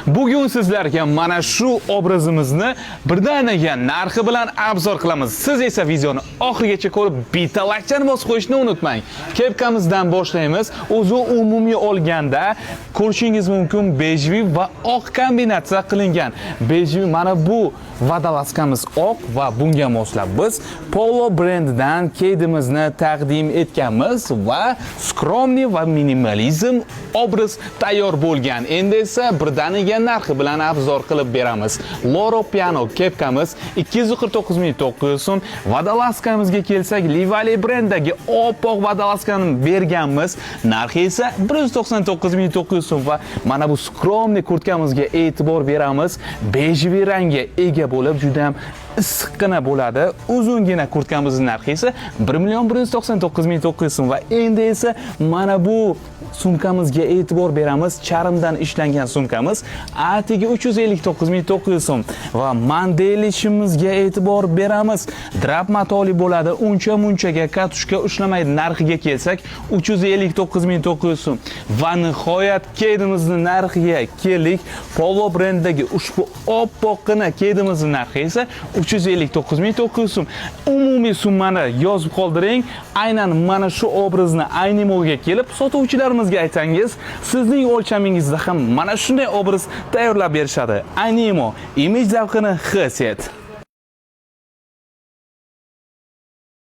Bugun sizlarga mana shu obrazimizni birdaniga narxi bilan обзор qilamiz. Siz esa videoni oxirigacha ko'rib, bitta laykchani bosib qo'yishni unutmang. Kepkamizdan boshlaymiz. O'zi umumiy olganda ko'rishingiz mumkin, бежевый va oq kombinatsiya qilingan. Бежевый mana bu водолазка miz oq va bunga moslab biz Polo brendidan kedimizni taqdim etganmiz va скромный va minimalizm obraz tayyor bo'lgan. Endi esa birdaniga narxi bilan обзор qilib beramiz. Loro Piano kepkamiz 249 900 so'm. Водолазка mizga kelsak, Livali brendidagi oppoq водолазка ni berganmiz. Narxi esa 199 900 so'm va mana bu скромный kurtkamizga e'tibor beramiz. Бежевый rangga ega bo'lib, juda ham issiqqina bo'ladi. Uzungina kurtkamizning narxi esa 1 million 199 900 so'm va endi esa mana bu sumkamizga e'tibor beramiz. Charmdan ishlangan sumkamiz atigi 359 900 so'm va Mandelli shimimizga e'tibor beramiz. Drap matoli bo'ladi, uncha munchaga катушка ushlamaydi. Narxiga kelsak, 359 900 so'm va nihoyat kedimizni narxiga keldik. Polo brendidagi ushbu oppoqqina kedimizni narxi esa 359 900 so'm. Umumiy summani yozib qoldiring. Aynan mana shu obrazni Aynimoga kelib sotuvchilarimizga aytsangiz, sizning o'lchamingizda ham mana shunday obraz tayyorlab berishadi. Aynimo, imij zavqini his et.